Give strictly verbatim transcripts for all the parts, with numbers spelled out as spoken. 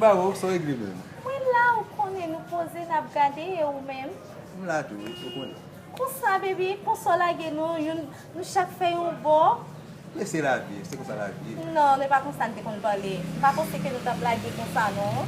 Bravo, sa w regle menm? Mwen la, ou konnen nou poze, n ap gade, e ou menm? M la tou, wi, ou konnen. Konsa, baby, konsa w lage nou, youn, nou chak fè yon bò. Men se lavi, se konsa lavi ye. Non, se pa konsa n te konn pale. M pa panse ke nou t ap lage konsa, non.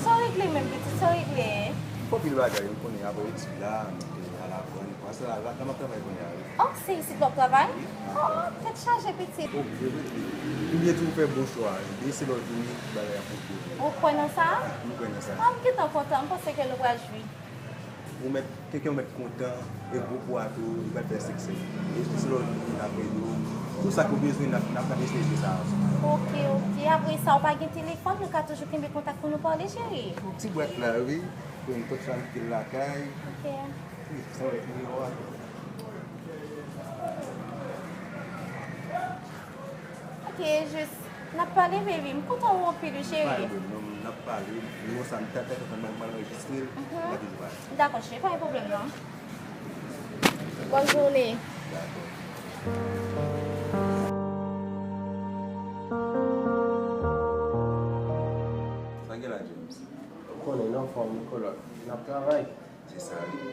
Sa w regle menm, pitit, sa w regle? Fò pil bagay, ou konnen, apre etid la, nou te al aprann. Paske la, la, la m ap travay kounye a, wi. Oh, se isit w ap travay? Wi. Oh, tèt chaje, pitit. Oh, se vre. Ou byen di ou fè bon chwa. Byen se lè w vini, bagay ap konpone. Ou kwè nan sa? M kwè nan sa. Ah, m gentan kontan. M panse ke nou pral jwi. Ou mèt, kenken ou mèt kontan, e gwoup ou a tou, li pral fè siksè. E se lè w vini apre yo, tout sa ke w bezwen, n ap, n ap, n ap eseye sa ansanm. Ok, ok. Apre sa, ou pa gen telefòn, nou ka toujou kenbe kontak pou nou pale, cheri. Yon ti bwat la, wi. Pou yon pòt sa m kite l lakay. Ok. Wi, sa w nimewo a. Ok, jis, n ap pale, baby. M kontan w anpil, wi, cheri. Pa gen pwoblèm, non, n ap pale. Nimewo sa, m ta, ta, ta, m al, m al anrejistre l, m a toujou pale. Dakò, cheri, pa gen pwoblèm, non. Bòn jounen. Dakò. Sa gen la, James? Ou konnen, n anfòm, wi, kolòk. N ap travay. Se sa, wi.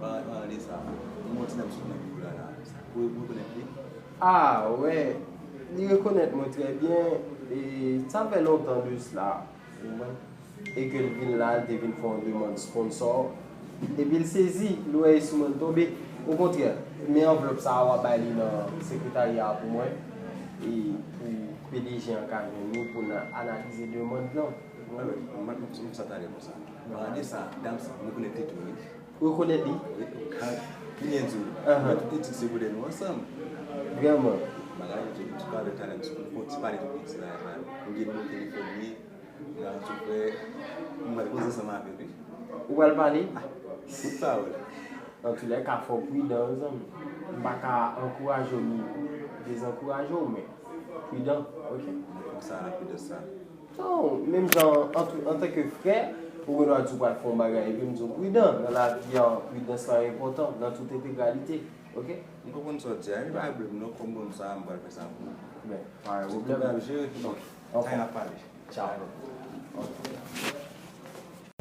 Pa, pa rele sa. Gen yon ti dam sot nan biwo la, la. Ou, ou rekonèt li? Ah, wè. Li rekonèt mwen trè byen. E sa fè lontan de sila. Ou konprann? E ke l vin la, l te vin fè yon demann sponsò. Epi l sezi, l wè e sou mwen l tonbe. Okontrè, men anvlòp sa a, w a bay li nan sekretarya a pou mwen. E pou P D G an ka jwenn nou pou n analize demann lan. Alò, m, m, m, m sa talè konsa. Pale de sa, dam sa, m rekonèt li tou, wi. Ou rekonèt li? Wi, ka, ki byen di w. Ahan. Mwen tout etid segondè nou ansanm. Vrèman? Bagay, m te, m te pale talè, m te fon ti pale tout piti la, la. M gen nimewo telefòn li, la, m te fè, m pral koze ansanm avè l, wi. Ou pral pale? Ah, tout pawòl. Antoulèka, fò w pridan, wi, zanmi. M pa ka ankouraje w ni dezankouraje w, men pridan, oke? Konsa, la pridans sa. Non, menm jan, an, antanke frè, ou gen dwa di w pral fè yon bagay, epi m di w pridan. Nan lavi a, pridans lan enpòtan, nan tout entegralite. Oke? M konprann sa w di a, wi, pa gen pwoblèm non, kòm bon sa, m pral fè sa pou ou. Ben, pa gen pwoblèm. Ou pral jere, non. Anfòm. Sa n ap pale. Tchaw. Oke.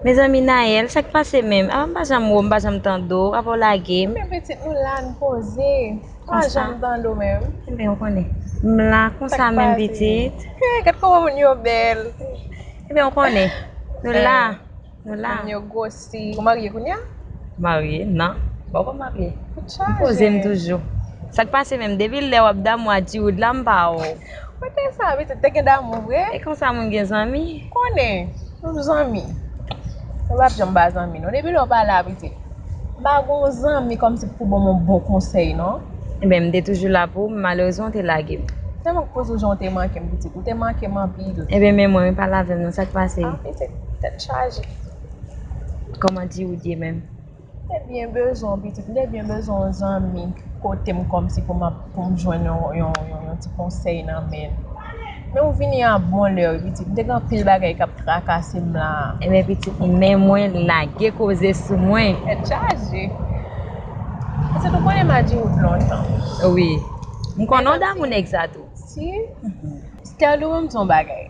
Mezanmi, Naël, sa k pase menm? Apa m pa janm wè w, m pa janm tande w, apa w lage m? Men pitit, nou la, n poze. Konsa. M pa janm tande w menm. Enben, w konnen. M la konsa menm, pitit. Sa k pase? Hey, gad kòman moun yo bèl. Enben, w konnen. Nou la. Nou la. Moun yo gwosi. Ou marye kounye a? Marye? Non. Bon, m pa marye. Tèt chaje. M poze m toujou. Sa k pase menm? Depi lè w ap damou a Djiwood la, m pa wè w. Kote sa, pitit, te gen damou vre? E konsa moun gen zanmi? Konnen, nou zanmi. Mwen p ap janm pa zanmi, non. Depi lè w pa la, pitit. M pa gon zanmi kòmsi pou ban m yon bon konsèy, non. Enben, m te toujou la pou ou, men malerezman, ou te lage m. Se mank pou di w jan w te manke m, pitit. Ou te manke m anpil. Enben, men mwen, wi, pale avè m, non, sa k pase? Ah, pitit, tèt chaje. Kòman Djiwood ye menm? M te byen bezwen w, pitit. M te byen bezwen yon zanmi kote m kòmsi pou m ap, pou m jwenn yon, yon, yon, yon ti konsèy nan men l. Men ou vini a bon lè, wi, pitit. M te gen anpil bagay k ap trakase m la. Enben, pitit, men mwen lage koze sou mwen. Tèt chaje. Pitit, ou konnen m a Djiwood lontan. Wi. M konnen w damou nèg sa tou. Si. Stèlou, ban m di w yon bagay.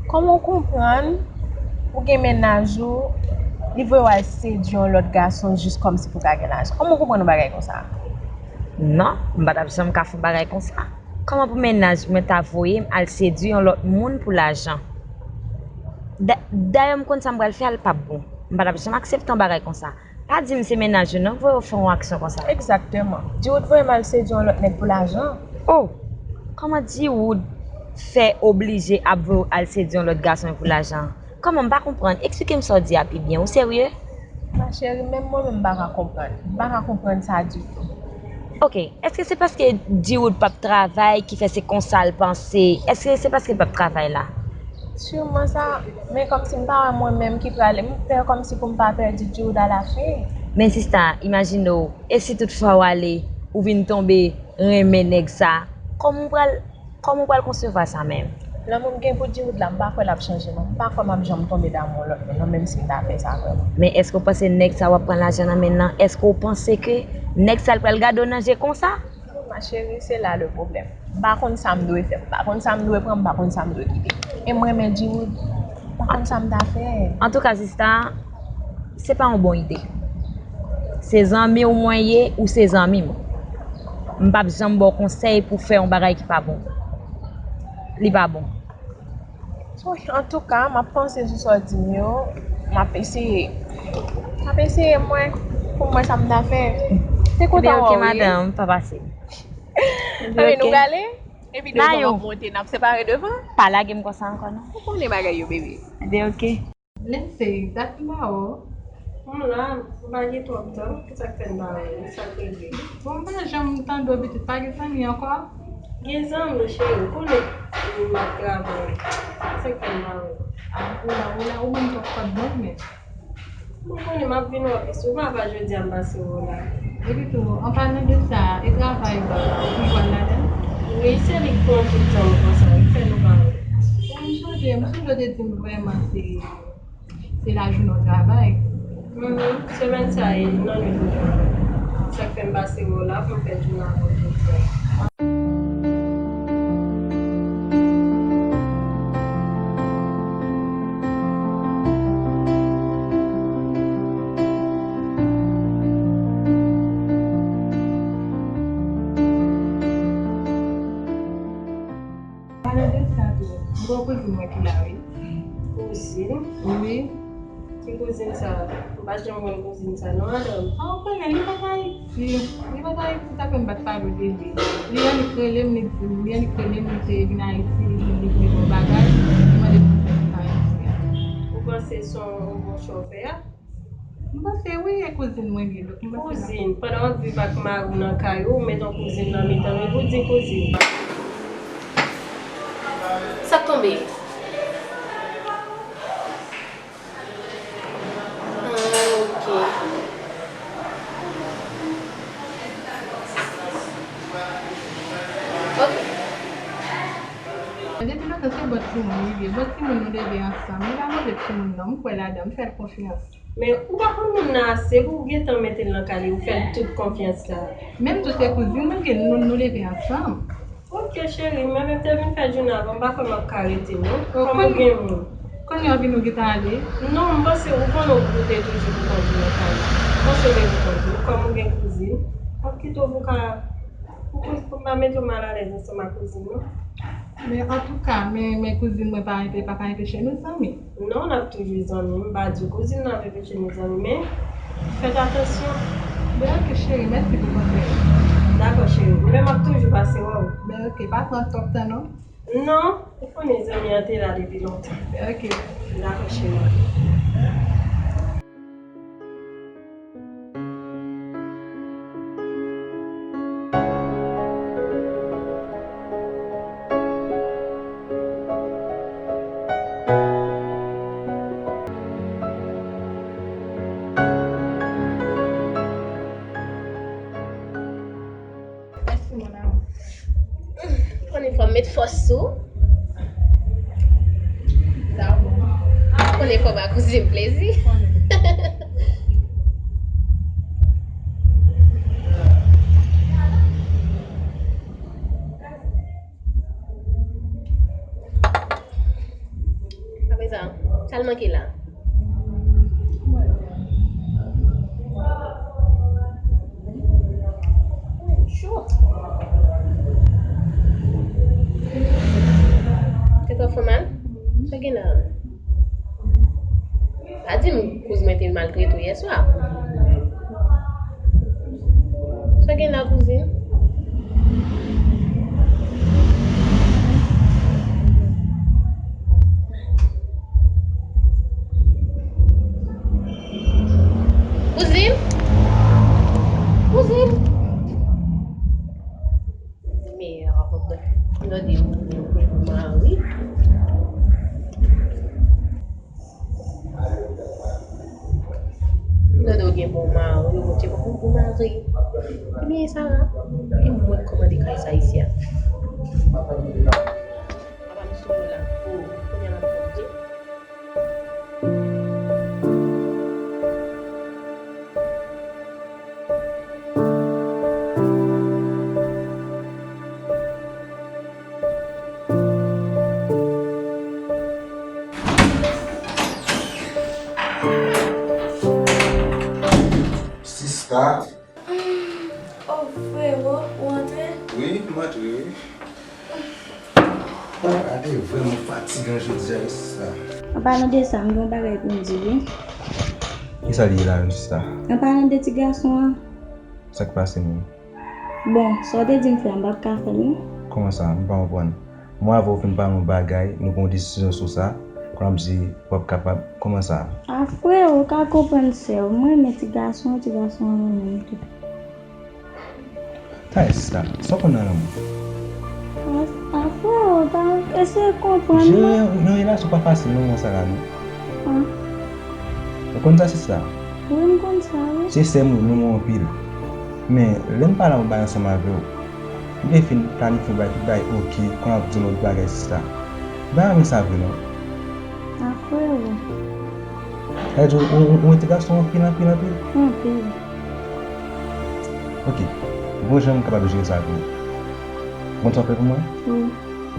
Kòman w konprann ou gen mennaj ou, li voye w al sedui yon lòt gason jis kòmsi pou w ka gen lajan? Kòman w konprann yon bagay konsa? Non, m pa t ap janm ka fè yon bagay konsa. Kòman pou mennaj mwen ta voye m al sedui yon lòt moun pou lajan? Da-, dayè, m konn sa m pral fè a, l p ap bon. M pa t ap janm aksepte yon bagay konsa. Pa di m se mennaj ou non k voye w fè yon aksyon konsa. Egzakteman. Djiwood voye m al sedui yon lòt nèg pou lajan. Oh! Kòman Djiwood fè oblije ap voye w al sedui yon lòt gason pou lajan? Kòman, m pa konprann? Eksplike m sa w di a pi byen. Ou serye? Ma chérie, menm mwen menm m pa ka konprann. M pa ka konprann sa ditou. Ok, èske se paske Djiwood p ap travay ki fè se konsa l panse? Èske se paske l p ap travay la? Siman sa, men kòmsi m pa wè mwen menm ki prale, m pè kòmsi pou m pa pèdi Djiwood alafen. Men sista, imajine w, e si tout fwa w ale, ou vin tonbe renmen nèg sa, kòman w pral, kòman w pral konsevwa sa menm? Lanmou m gen pou Djiwood la, m pa kwè l ap chanje non. M pa kwè m ap janm tonbe damou yon lòt moun non, menm si m ta fè sa vrèman. Men èske w panse nèg sa w ap pran lajan nan men l lan, èske w panse ke nèg sa l pral gade w nan je konsa? Ma chérie, se la le problème. M pa konn sa m dwe fè, m pa konn sa m dwe pran, m pa konn sa m dwe kite. E m renmen Djiwood. Ou konn sa m ta fè. Antouka, sista, se pa yon bon ide. Se zanmi w mwen ye, ou se zanmi m. M p ap janm ba w konsèy pou w fè yon bagay ki pa bon. Li pa bon. Wi, antouka, m ap panse sou sa w di m yo. M ap eseye. M ap eseye, mwen, pou m wè sa m ta fè. Te kontan wè w, wi. Ebyen, ok, madanm, pa pase. Anben, nou prale? Epi devan w ap monte, n ap separe devan. Pa lage m konsa ankò, non. Ou konnen bagay yo, bebe. Ebyen, ok. Lindsay, dat m pa wè w. M la, m pa gen twòp tan. Kisa k fè m pa wè w? Sa k regle? Bon, m pa janm tande w, pitit, pa gen zanmi ankò? Gen zanmi, cheri, ou konnen m ap travay. Sa k fè m pa wè w? A, ou la, ou la, ou menm twòp kòd mwen, men. Mwen konnen m ap vin wè w pi souvan, apa jodi a m pase wè w la. Epi tou, an palan de sa, e travay ba w la, ou toujou al ladan l? Wi, se li k pran tout tan m konsa, li fè nou pa wè. Bon, m sonje, m sonje w te di m vrèman se, se lajounen w travay. Mhm, semèn sa e nan nwit m travay. Sa k fè m pase wè w la pou m fè jounen avè w jodi a. Palan de sa tou, m gen yon kouzin mwen ki la, wi. Kouzin? Wi. Ki kouzin sa? M pa janm wè kouzin sa, non, madanm. A, ou konnen, li pa t Ayiti. Li pa t Ayiti, sa fè m pa t pale w de li. Li annik rele m, li di m, li annik rele m, li te vin Ayiti, li di m li vle yon bagay, li mande m pou m fè vin Ayiti a. Ou panse se yon bon chwa w fè a? M panse wi, e kouzin mwen li ye, donk m panse. Kouzin, pandan w ap viv ak mari w nan kay ou, ou met yon kouzin nan mitan nou, epi w di kouzin. Sa k tonbe? Ah, ok. Ok. Depi lontan se bòt timoun li ye. Bòt timoun nou leve ansanm. Li pa move timoun non, m kwè ladan, m fè l konfyans. Men ou pa konn moun nan ase pou w gentan mete l nan kay li, ou fè l tout konfyans sa. Menm tou se kouzin mwen ke nou, nou leve ansanm. Ok, cheri, mwen menm te vin fè jounen avè w, m pa kwè m ap ka rete, non. Oh, kòm ou gen moun. Kounye a w vin ou gentan ale? Non, m panse ou konnen ou te toujou pou kont ou nan kay la. M panse w te pou kont ou, kòm ou gen kouzin, m ap kite w pou ka, pou, pou, pou m pa mete w malalèz ansanm ak kouzin, non. Men antouka, men, men kouzin mwen pa, pa ka enpeche nou zanmi. Non, n ap toujou zanmi. M pa di w kouzin nan ap enpeche nou zanmi, men fèt atansyon. Ben ok, cheri, mèsi pou konsèy. Dakò, cheri. Mwen menm m ap toujou pase wè w. Ben ok, pa pran twòp tan, non. Non, ou konnen zanmi an te la depi lontan. Ben ok. Dakò, cheri. Mèsi, mon amour. Konnen fò m met fòs sou. Sa bon. Konnen fò ba kouzin plezi. Apre sa, sa l manke la? Cho. Tèt w ap fè w mal? Sa gen la? Pa di m kouz mwen te maltrete w yèswa. Sa gen la, kouzin? Kouzin? Kouzin? Mèd, m tande ou gen bon mari. M tande ou gen bon mari, ou te pran bon mari. Ebyen, Sara, e mwen k kòmande kay sa isi a. Papa m sou la. Kounye a m ap konte. Sa? Oh, frewo, ou antre? Wi, m antre, wi. Bagay la te vrèman fatigan jodi a, wi, sista. An palan de sa, m gen yon bagay pou m di, wi. Kisa li ye la menm, sista? An palan de ti gason an. Sa k pase menm? Bon, sa w te di m fè a, m p ap ka fè l, non. Kòman sa? M pa konprann. Mwen avè w fin pale yon bagay, nou pran yon desizyon sou sa, kounye a w ap di w p ap kapab. Kòman sa? A, frewo, ou ka konprann sè w. Mwen renmen ti gason an, ti gason an renmen m tou. Tande, sista, sa w konn nan lanmou? A, a, frewo, ta eseye konprann mwen. Jere yon, yon relasyon pa fasil non, mwen sa la, non. Ah. Ou konn sa, sista? Wi, m konn sa, wi. Se sè m, ou renmen mwen anpil. Men, lè m pale yon bagay ansanm avè w, m te fin planifye yon bagay, tout bagay oke, kounye a w ap di m yon lòt bagay, sista. M pa renmen sa vre, non. A, frewo. Sa vle di, ou, ou, ou renmen ti gason anpil, anpil, anpil? Anpil. Oke. Bon jan m kapab jere sa pou ou. Ou konn sa w fè pou mwen? Wi.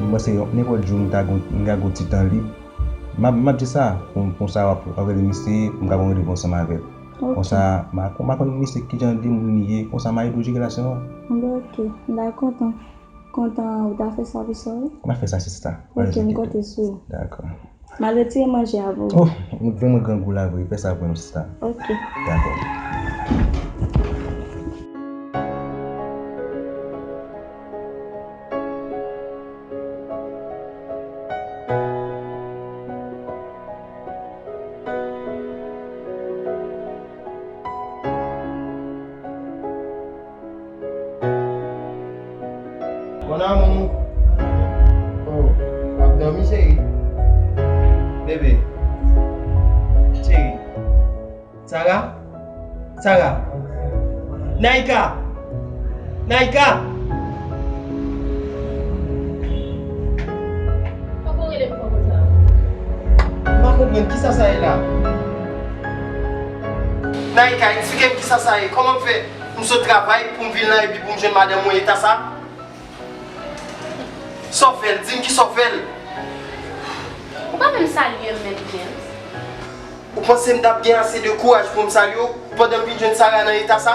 M panse nenpòt jou m ta gon, m ta gon ti tan lib. M ap, m ap di sa, kon, konsa w ap, w ap rele misye, m ka pran randevou ansanm avè l. Ok. Konsa, m a, m a konn misye ki jan de moun li ye, konsa m a ede w jere relasyon an. Bon, ok. M ta kontan, kontan ou ta fè sa pou sa, wi. M ap fè sa, sista. Ok, m konte sou ou. Dakò. M al retire manje a pou ou. Oh, ou vrèman grangou la vre, fè sa pou mwen, sista. Ok. Dakò. Mon amour. Oh, w ap dòmi, cheri? Bebe. Cheri. Sara? Sara? Naïka! Naïka! Fòk ou rele m fò konsa. M pa konprann kisa sa ye la. Naïka, eksplike m kisa sa ye. Kòman m fè m sot travay pou m vin la epi pou m jwenn madanm mwen eta sa? Sa w fè l? Di m kisa w fè l. Ou pa menm salye m menm, James. Ou panse m t ap gen ase de kouraj pou m salye w pandan m vin jwenn Sara nan eta sa?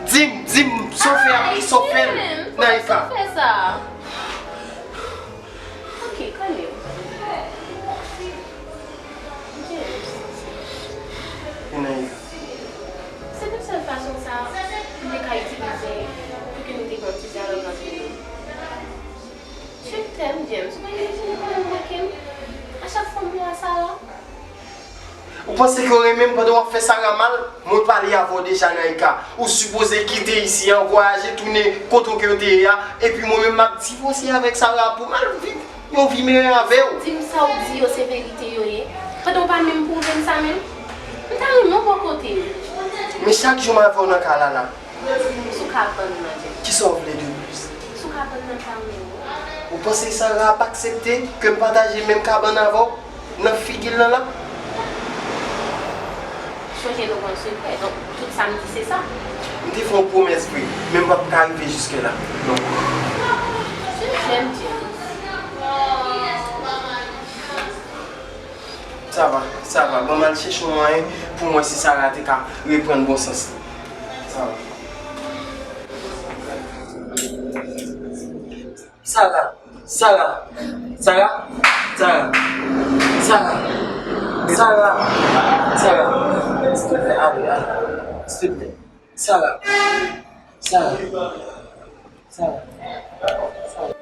Di m, di m, sa w fè ak kisa w fè l, Naïka? James, ou pa fè sa. Ok, kalme w. James. E Naïka? Se te sèl fason sa m te ka itilize pou ke nou te gen yon ti dyalòg ant nou. Je t'aime, James. Ou pa imajine kòman w manke m a chak fwa m wè Sara. Ou panse ke w renmen m pandan w ap fè Sara mal? Mwen pale avè w deja, Naïka. Ou sipoze kite isi an, vwayaje, tounen kote w ke w te ye a, epi mwen menm m ap divòse avèk Sara pou m al viv yon vi meyè avè w. Di m sa w di yo se verite yo ye. Pandan w pa menm pwouve m sa menm. M ta renmen w bò kote m. Men chak jou m avè w nan kay la la. Sou kabann nan, James. Kisa w vle de plis? Sou kabann nan, m ta renmen w. Ou panse Sara ap aksepte ke m pataje menm kabann avè w nan figi l lan la? Chonje nou gon sekrè, donk tout sa m di se sa. M te fè yon pwomès vre, men m p ap ka rive jiske la. Non. Se jèn, James. Sa va, sa va. Ban m al chèche yon mwayen pou m wè si Sara te ka reprann bon sans li. Sa va. Sara, Sara, Sara, Sara, Sara, Sara, Sara, silteplè, ale, ale, silteplè. Sara, Sara, Sara, Sara.